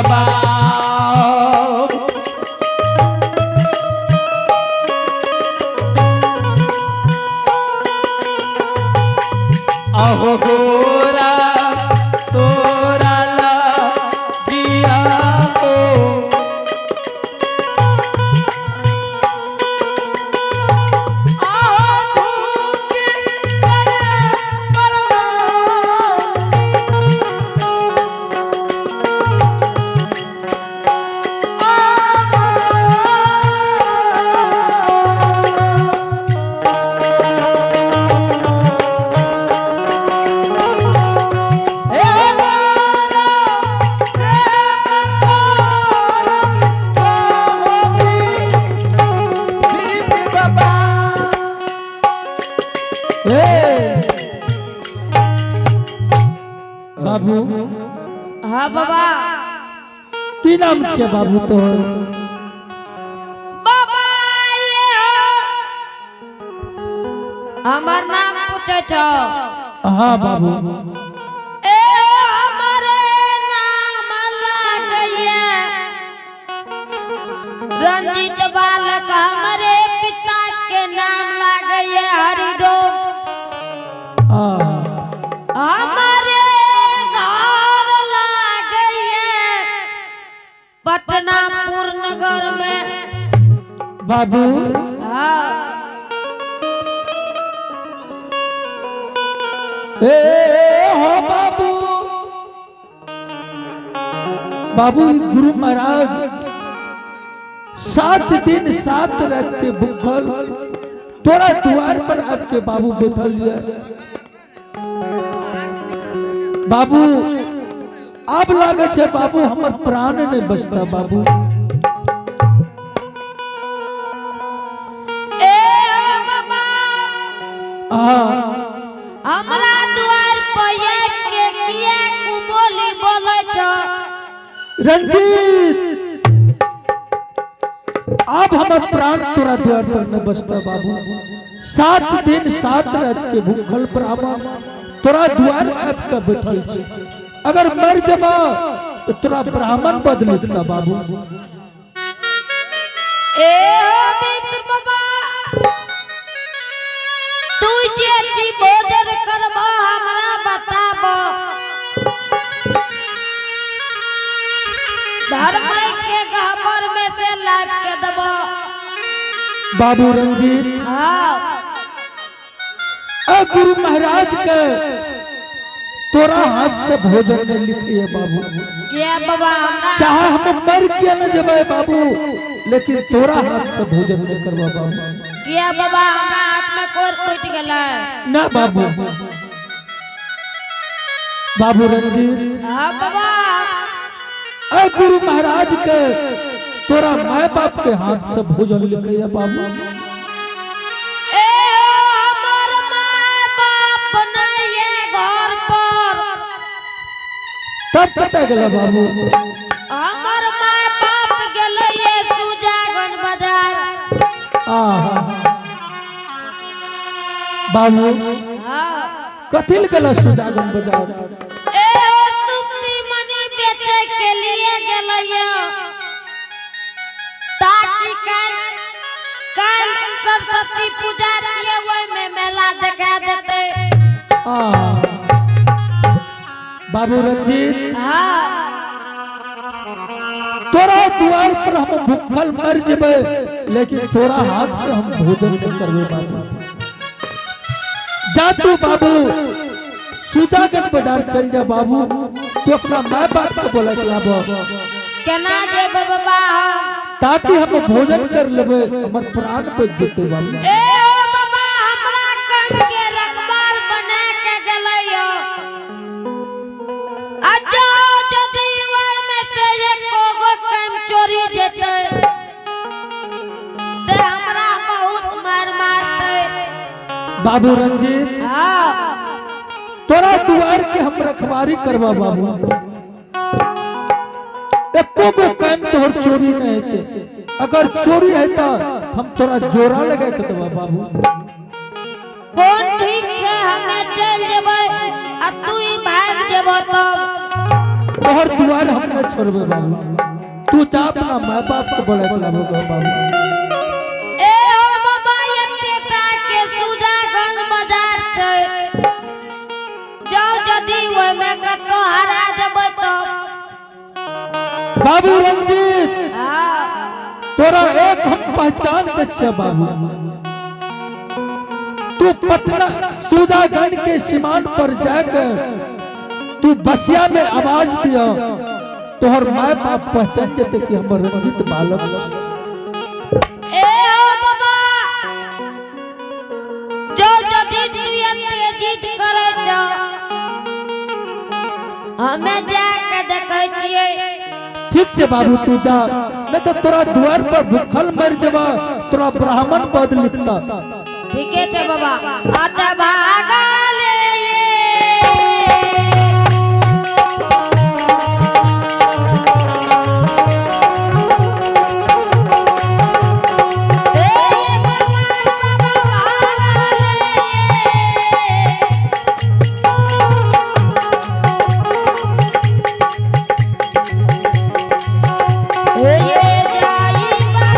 बाबा। अहो गोरा तोरा ला जिया को। आहो झूठी करे परवान। ए बाबू। हाँ बाबा। की नाम छे बाबू तोहर? बाबा, ये हो। हमर नाम पूछे छो? हाँ बाबू। ए, हमारे नाम लागैया रंजीत बालक, हमारे पिता के नाम लागैया हरिडोम। आ हमारे घर लागैया पटना पूर्णनगर में। बाबू। हाँ। ए हो बाबू, बाबू, ई गुरु महाराज 7 दिन 7 रात के भूखल तोरा द्वार पर आके बाबू बैठल ये। बाबू, आब लागे छे बाबू हमर प्राण नहीं बचता बाबू। ए बाबा। आ हमरा द्वार पर आबि के किया कुबोली बोलै छो? रंजीत, अब हमर प्राण तोरा द्वार पर न बचता बाबू। 7 दिन 7 रात के भूखल ब्राह्मण तोरा द्वार आबि के बैठल छी। अगर मर जबा तो तोरा ब्राह्मण बदल देता बाबू। ए हो मित्र बाबा, तू जे चीज भोजन करबो हमरा बताबो। धर्म के गहबर में से लाभ के देबो। बाबू रंजीत। हाँ। अ गुरु महाराज के तोरा हाथ से भोजन नहीं लिखिए बाबू। ये बाबा, हमरा चाहे हम मर के न जबे बाबू, लेकिन तोरा हाथ से भोजन नहीं करवा बाबू। ये बाबा, हमरा हाथ में कोर टूट गेलै? ना बाबू, बाबू रंजीत। हाँ बाबा। अ गुरु महाराज के तोरा माय बाप के हाथ से भोजन लिखैया बाबू। ए हमर माय बाप नहीं है घर पर। तब कतऽ गेल बाबू? हमर माय बाप गेलै ये सुजागन बाजार। आहा बाबू। हाँ। कथी ले गेल सुजागन बाजार? ए सुप्ती मनी बेचे के लिए गेलै ये, ताकि काल काल सरस्वती पूजा छियै, ओहि में मेला देखा देतै। आ बाबू रंजीत। हाँ। तोरा द्वार पर हम भूखल मर जेबै, लेकिन तोरा हाथ से हम भोजन नहीं करबे बाबू। जा तू बाबू सुजागन बाजार चल जा बाबू, तू अपना माय बाप के बोला के लाबो। केना जेबै बाबा हम? ताकि हम भोजन कर लेबै, हमर प्राण बच जेतै बाबू। ए ओ बाबा, हमरा कम के रखबार बना के गेलै यो। आ जाओ, यदि ओहि में से एको गो कम चोरी जेतै ते हमरा बहुत मार मारतै। बाबू रंजीत। हाँ। तोरा द्वार के हम रखवारी करबा बाबू, एको गो काम तोहर चोरी नहीं हेतै। अगर चोरी हेता हम तोरा जोरा लगा के देबा बाबू। कोन ठीक छै, हमे चलि जेबै आ तू ही भागि जेबो तब। तोहर दुआर हम न छोड़बे बाबू। तू जा अपना माय बाप के बोला के लाबो गे बाबू। ए हो बाबा, एतेटा के सुजागंज बाजार छै, जाओ यदि ओहिमे कतौ हरा जेबै तब। बाबू रंजीत, हाँ। तोरा एक हम पहचान दे छियै बाबू। तू पटना सुजागंज के सीमान पर जाकर तू बसिया में आवाज दिया, तोहर माय बाप पहचान जेते कि हमर रंजीत बालक छै। ए हो बाबा, जो यदि तू एते जिद करै छौ, हमे जाके देखै छियै। ठीक छै बाबू, तू जा, नहीं तो तोरा द्वार पर भूखल मर जबा, तोरा ब्राह्मण पद लिखता। ठीके छै बाबा। अत भागल ये। ए सरकार बाबा भागल ये। ये जाई बा।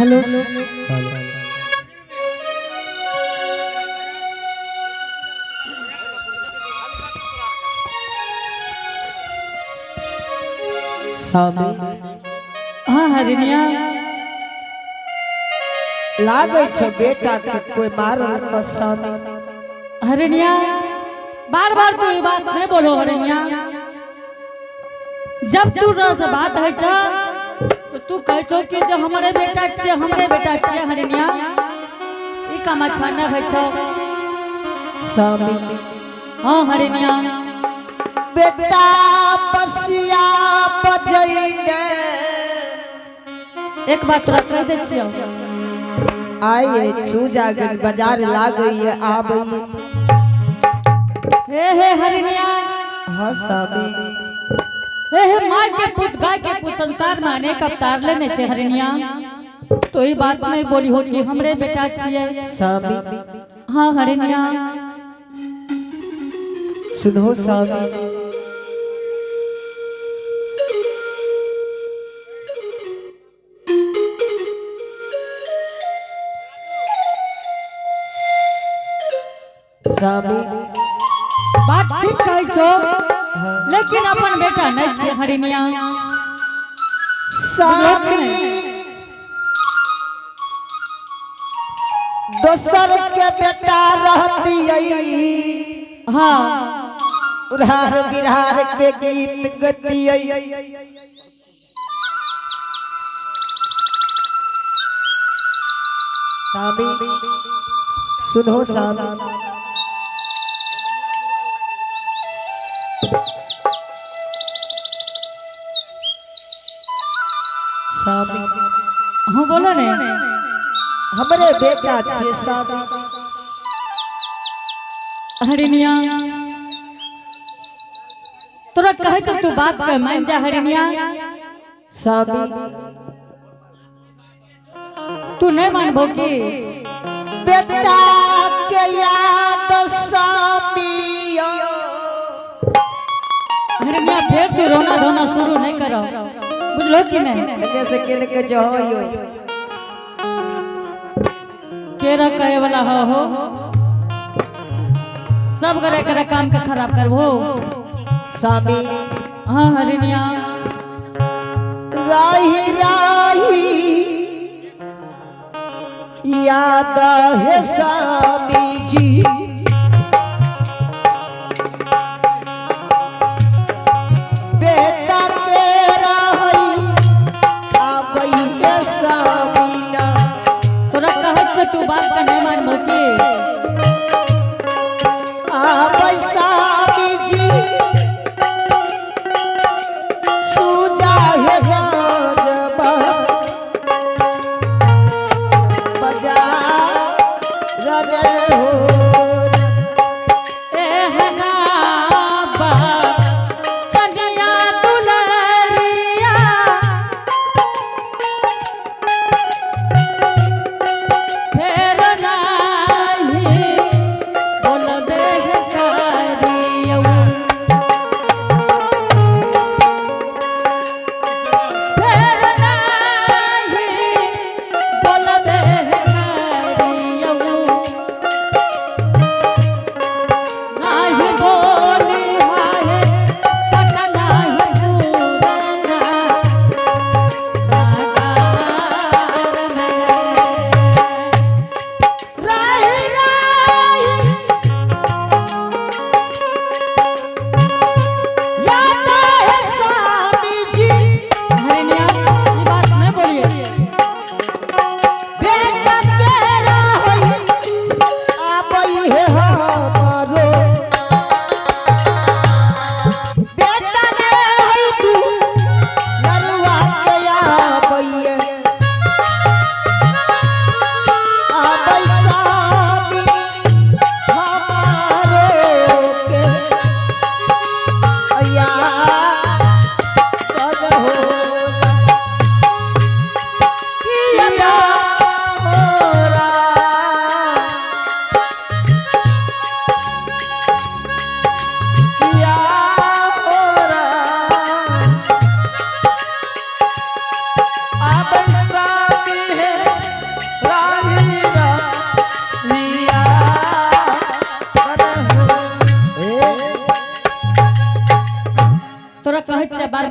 हेलो। स्वामी। हाँ हरिणिया। लागै छो बेटा के कोई मारल क स्वामी। हरिणिया, बार बार तू ये बात नहीं बोलो हरिणिया। जब तू रस बात है छा तो तू कह छो कि जो हमरे बेटा छिए, हमरे बेटा छिए। हरिणिया, ई काम अच्छा न है छो। स्वामी। हाँ हरिणिया। बेटा बसिया बजैने। एक बात तोरा कह दे छियो। आए सूजागंज बाजार लागैए आबैए। हे हे हरिणिया। हाँ स्वामी। हे हे, माय के पुत, गाय के पुत संसार में अनेक अवतार लेने छे हरिणिया, तो ई बात नहीं बोली हो कि हमरे बेटा छिए। स्वामी। हाँ हरिणिया। सुनो स्वामी। स्वामी। बात ठीक कहै छो, लेकिन अपन बेटा नहीं छे हरिणिया। स्वामी, दोसर के बेटा रहती। हाँ। उधार बिहार के गीत गतियै। स्वामी, सुनो स्वामी। स्वामी। हाँ, बोलो ने। हमरे बेटा छे स्वामी। हरिणिया, तोरा कहे तो तू बात के मान जा हरिणिया। स्वामी। तू नहीं मानबो की? बेटा के याद स्वामी। हरिणिया, फिर तू रोना धोना शुरू नहीं करो, बुझलो कि नहीं? एने से किन के जो हो। केरा कहे वाला हो, सब करे करे काम के खराब करबो। स्वामी। हाँ हरिणिया। राही राही याद है स्वामी जी, बेटा के रही आबई है स्वामी ना। तोरा कहे छो, तू बात का नहीं मानबो की? आबई स्वामी जी, सूजा है गजबा बजा रे हो।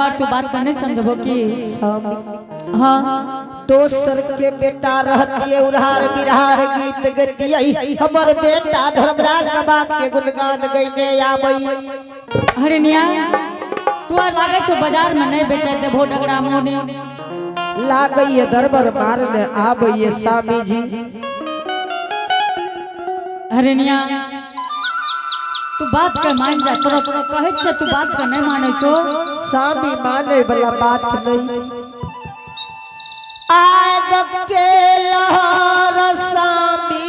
बार तू बात करने समझबो की। स्वामी, हाँ। दोसर के बेटा रहती उड़हार बिरहार गीत गतियै, हमर बेटा धर्मराज बाबा के गुणगान गईने आबई। हरिणिया, तू आ लागे छो बाजार में नहीं बेचे देबो डगरा मोनी। लागई दरबर मारने आबई स्वामी जी। हरिणिया, तू बात के मान जा, तोरा कहै छै तू बात के नहीं मानै छो। स्वामी माने वाला बात नहीं। आग के लहर स्वामी,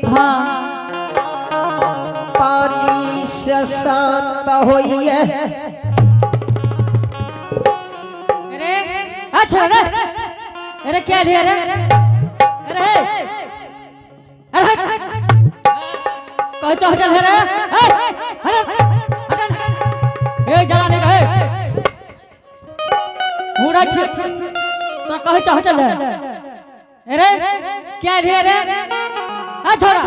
हाँ। पानी से शांत होइए। अरे अच्छा रे, अरे क्या लिया रे? अरे हे, अरे हट, कहे चो हटल है रे, ए, अरे हटल, ए जरा नहीं कहे हुड़ा ठीक तो कहे चो हटल है। अरे क्या लिया रे? आ छोड़ा,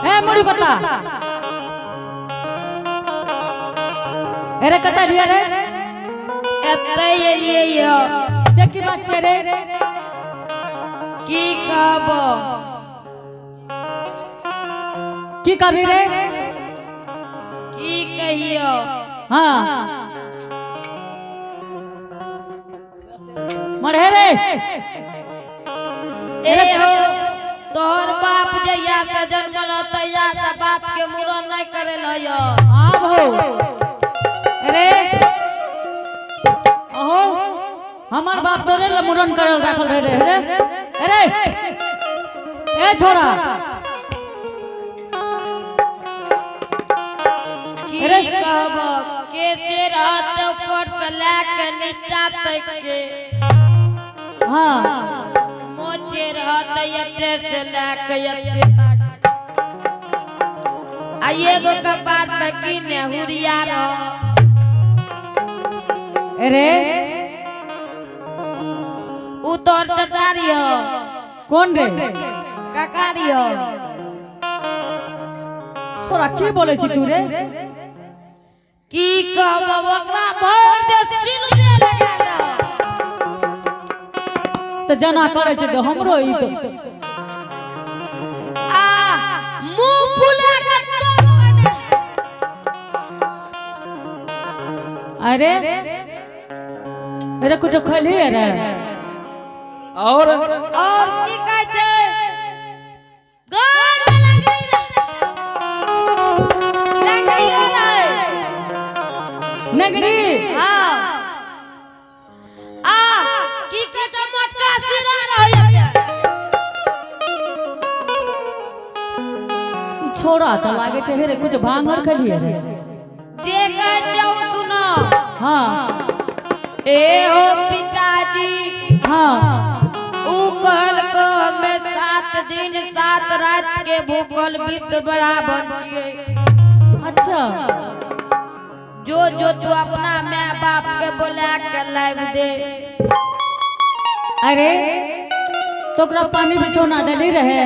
ए मुड़ी कत्ता, अरे कत्ता लिया रे? एते एलियै यौ। से की बात छै रे? की कहबो। की कहबी रे? की कहियो। हाँ मरे रे। ए हो, तोहर बाप जहिया से जन्मल तहिया से बाप के मुड़न नहीं करेल हयो। आब हो, अरे अहो हमर बाप तोरे ले मुड़न करल राखल रहे रे। अरे ए छोरा, की अरे। कहबो, कैसे रहते ऊपर से लए के नीचा तक के। हाँ। मोछे रहते एते से लए के एते तक, आ एगो कपार पे की ने हुरिया रह। अरे उ तोहर चचारी हो। कौन रे? काकारी हो। छोरा की बोले छी तू रे? की कहबो, ओकरा भर दे सिलने लगा रह। तो जना करे छै तो हमरो ई तो आ मुंह फुला के तोड़ बने। अरे अरे कुछ खैली रे? और और की कहै छै, गान में लगरी रह, लगरियो रहे। नगरी। हाँ, आ की कहै छै, मोटका सिरा रहै एते। ई छोरा तो लागे छै हे रे कुछ भांग और खैली रे। जे कहै छै ओ सुनो। हाँ। ए हो पिताजी, हाँ। ऊ कहलको हमें 7 दिन 7 रात के भूखल विप्र ब्राह्मण छियै। अच्छा। जो जो तू अपना my बाप के बोला के लाइव दे। अरे तो ओकरा पानी बिछौना देली रहे?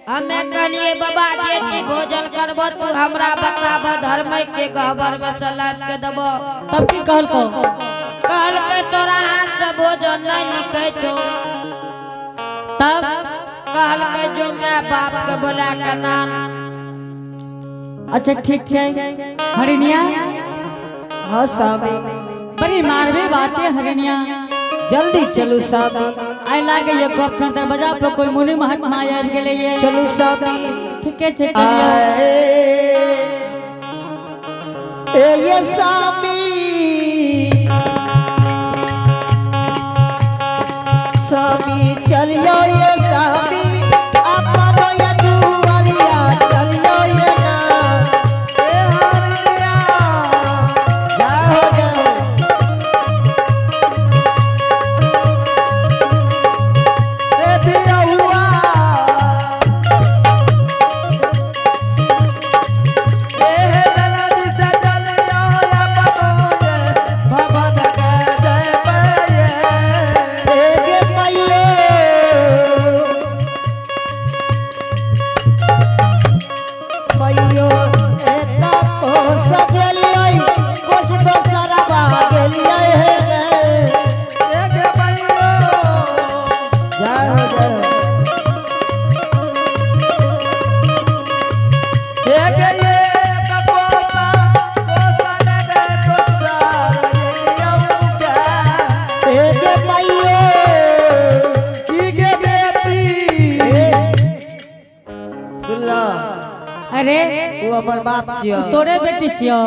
हमें कहलिए बाबा जे चीज भोजन करबो तू हमरा बताब, धर्म के गहबर में से लाइव के देबो। तब की कहलको? कहलके तोरा हाथ से भोजन नहीं लिखे छो। तब? कहलके जो my बाप के बोला के नान। अच्छा ठीक छै हरिणिया। हाँ स्वामी। बड़ी मारबे बात है हरिणिया। जल्दी चलू स्वामी। आई लागे ये गप में दरवाजा पर कोई मुनि महात्मा आबि गेलै ये। चलू स्वामी। ठीके छै, चलिए। आए ए ये स्वामी, स्वामी चलियो ये स्वामी, अपन ये दुआरिया चलियो ये ना। ए हरिया, जाओ जाओ। ए बिरहुआ, ए हे दलद से चलियो या बाबा। ना। अरे, वो हमर बाप छियो। तोरे बेटी छियो।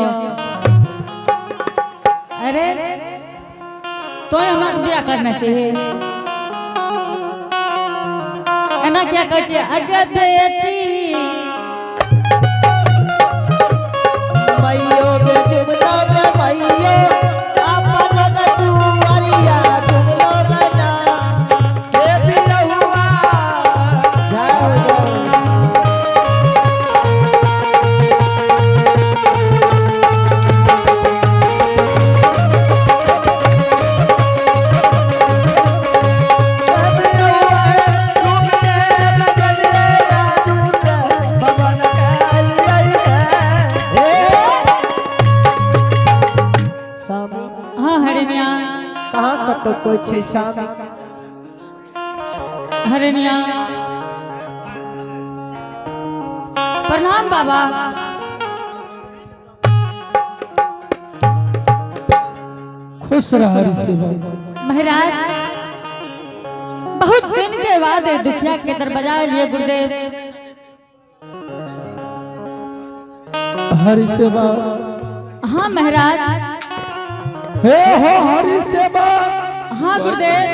अरे, तो हमरा से बियाह करना चाहिए, एना क्या कहै छियै? अगे बेटी। मैयो गे जुगलो गे मैयो, अपन गे दुआरिया जुगलो गे ना। हे बिरहुआ। जाओ जाओ। हे बिरहुआ, तुमने लगन राजू के भवन के लिए। हे स्वामी। हाँ हरिणिया। कहाँ कतौ कोई छै स्वामी? हरिणिया, प्रणाम बाबा। खुश रह हरि सेवा। महाराज, बहुत दिन के बाद ये दुखिया के दरवाजा लिए गुरुदेव। हरि सेवा। हाँ महाराज। हे हो हरि सेवा। हाँ गुरुदेव।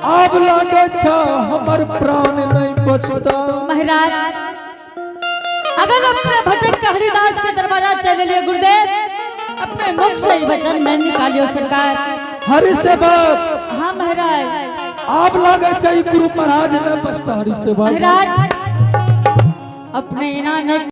आब लागे छ हमर प्राण नहीं बचता। महाराज, अगर अपने भटक के हरिदास के दरवाजा चले लिए गुरुदेव, अपने मुख से ही वचन नहीं निकालियो सरकार। हरि सेवा। हाँ महाराज। आब लागे छ ई गुरु महाराज नहीं बचता हरि सेवा। महाराज, अपने इना नहीं।